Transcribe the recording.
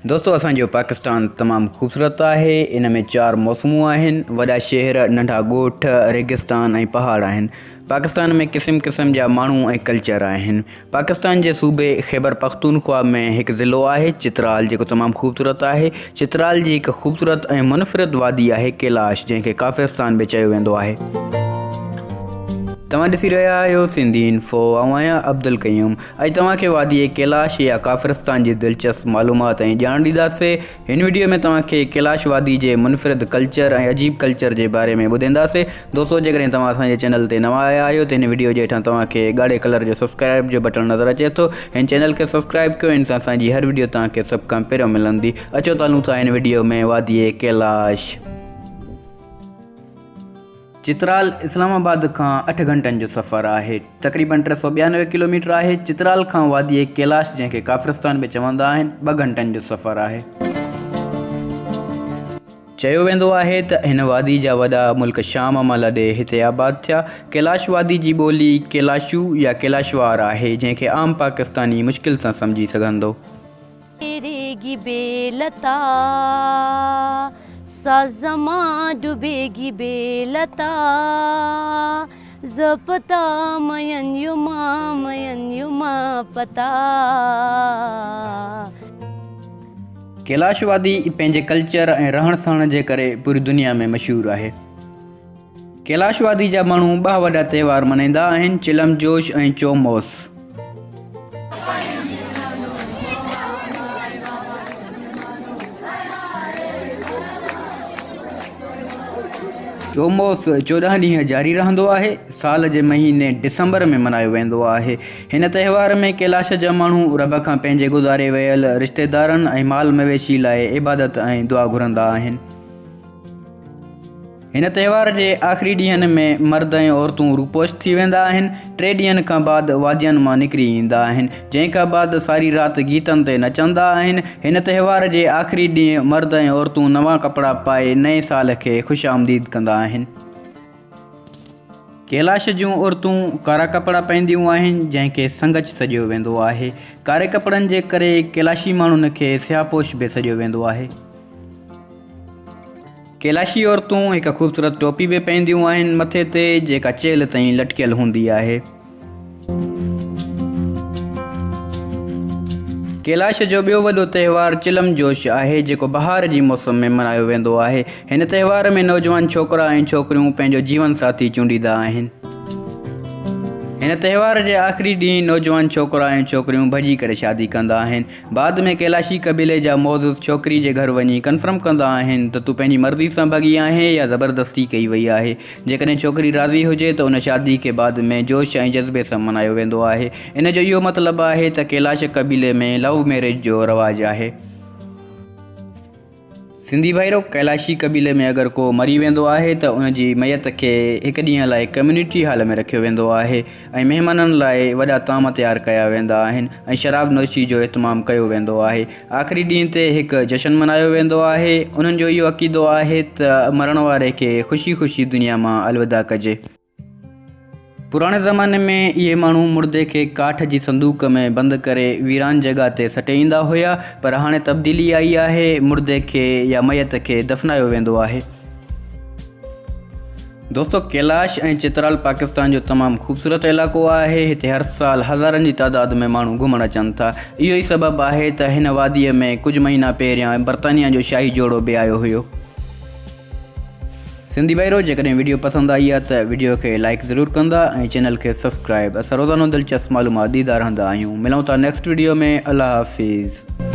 دوستو اسان جو پاڪستان تمام خوبصورت آهي ان ۾ چار موسمون آهن وڏا شهر ننڍا ڳوٺ ريگستان ۽ پهاڙ آهن پاڪستان ۾ قسم قسم جا ماڻهو ۽ ڪلچر آهن پاڪستان جي صوبي خيبر پختونخوا ۾ هڪ ضلعو آهي چترال جيڪو تمام خوبصورت آهي چترال جي هڪ خوبصورت ۽ منفرد وادي آهي ڪيلاش جنهن کي ڪافرستان به چيو ويندو آهي. توهان ڏسي رهيا آهيو سنڌي انفو آئون آهيان عبدالقيوم اڄ توهان کي وادي ڪيلاش يا ڪافرستان جي دلچسپ معلومات ۽ ڄاڻ ڏينداسي. هن وڊيو ۾ توهان کي ڪيلاش وادي جي منفرد ڪلچر ۽ عجيب ڪلچر جي باري ۾ ٻڌينداسي. دوستو جيڪڏهن توهان اسان جي چينل تي نوان آيا آهيو ته هن وڊيو جي هيٺان توهان کي ڳاڙهي ڪلر جو سبسڪرائب جو بٽڻ نظر اچي ٿو هن چينل کي سبسڪرائب ڪيو ان سان اسان جي هر وڊيو توهان کي سڀ کان پهريون ملندي. اچو ته هلون ٿا هن وڊيو ۾ وادي ڪيلاش. چترال اسلام آباد کان اٺ گهنٽن جو سفر آهي. تقريبن 392 ڪلوميٽر آهي. چترال کان وادي ڪيلاش جنهن کي ڪافرستان به چوندا آهن ٻه گهنٽن جو سفر آهي. چيو ويندو آهي ته هن وادي جا وڏا ملڪ شام مان لڏي هتي آباد ٿيا. ڪيلاش وادي جي ٻولي ڪيلاشو يا ڪيلاشوار آهي جنهن کي عام پاڪستاني مشڪل سان سمجهي سگهندو. تيريگي بي لتا سا زمان ڊبيگي بي لتا ز پتا مين يما مين يما پتا. ڪيلاش وادي پنهنجي ڪلچر ۽ رهڻ سهڻ جي ڪري پوري دنيا ۾ مشهور آهي. ڪيلاش وادي جا ماڻهو ٻه وڏا تهوار ملهائيندا آهن، چلم جوش ۽ چوموس. چوموس 14 ڏينهن جاري رهندو آهي. سال جي مهيني ڊسمبر ۾ ملهايو ويندو آهي. هن تهوار ۾ ڪيلاش جا ماڻهو رب کان پنهنجي گذاري ويل رشتيدارن ۽ مال مويشي لاء عبادت ۽ دعا گهرندا آهن. هن تهوار جي آخري ڏينهن ۾ مرد ۽ عورتون روپوش ٿي ويندا آهن. ٽي ڏينهن کان بعد وادين مان نڪري ايندا آهن، جنهن کان بعد ساري رات گيتن تي نچندا آهن. هن تهوار جي آخري ڏينهن مرد ۽ عورتون نوان ڪپڙا پائي نئين سال کي خوش آمديد ڪندا آهن. ڪيلاش جون عورتون ڪارا ڪپڙا پائينديون آهن، جنهن کي سنگچ سڏيو ويندو آهي. ڪاري ڪپڙن جي ڪري ڪيلاشي ماڻهن کي سياهه پوش به سڏيو ويندو آهي. ڪيلاشي عورتون هڪ خوبصورت ٽوپي به پائينديون آهن مٿي تي جيڪا چيلهه تائين لٽڪيل هوندي آهي. ڪيلاش جو ٻيو وڏو تهوار چلم جوش آهي جيڪو بهار جي موسم ۾ ملهايو ويندو آهي. هن تهوار ۾ نوجوان ڇوڪرا ۽ ڇوڪريون پنهنجو جيون ساٿي چونڊيندا آهن. هن تهوار جي آخري ڏينهن نوجوان ڇوڪرا ۽ ڇوڪريون ڀڄي ڪري شادي ڪندا آهن. بعد ۾ ڪيلاشي قبيلي جا معزز ڇوڪري جي گهر وڃي ڪنفرم ڪندا آهن ته تون پنهنجي مرضي سان ڀڳي آهين يا زبردستي ڪئي وئي آهي. جيڪڏهن ڇوڪري راضي هجي ته ان شادي کي بعد ۾ جوش ۽ جذبي سان ملهايو ويندو آهي. ان جو اهو مطلب آهي ته ڪيلاش قبيلي ۾ لو ميريج جو رواج آهي. سنڌي ڀائرو! ڪيلاشي قبيلي ۾ اگر ڪو مري ويندو آهي ته ان جي ميت کي هڪ ڏينهن لاء ڪميونٽي هال ۾ رکيو ويندو آهي ۽ مهمانن لاء وڏا طعام تيار ڪيا ويندا آهن ۽ شراب نوشي جو اهتمام ڪيو ويندو آهي. آخري ڏينهن تي هڪ جشن ملهايو ويندو آهي. انهن جو اهو عقيدو آهي ته مرڻ واري کي خوشي خوشي دنيا مان الوداع ڪجي. پراڻي زماني ۾ اهي ماڻهو مڙدي کي ڪاٺ جي صندوق ۾ بند ڪري ويران جڳهه تي سٽي ايندا هيا پر هاڻي تبديلي آئي آهي مڙدي کي يا ميت کي دفنايو ويندو آهي. دوستو ڪيلاش ۽ چترال پاڪستان جو تمام خوبصورت علائقو آهي هتي هر سال هزارن جي تعداد ۾ ماڻهو گهمڻ اچن ٿا اهو ئي سبب آهي ته هن وادي ۾ ڪجهه مهينا پهريان برطانيا جو شاهي جوڙو به آيو هيو. سنڌي ڀائرو جيڪڏهن وڊيو پسند آئي آهي ته وڊيو کي لائيڪ ضرور ڪندا ۽ چينل کي سبسڪرائب اسان روزانو دلچسپ معلومات ڏيندا رهندا آهيون ملون ٿا نيڪسٽ وڊيو ۾ الله حافظ.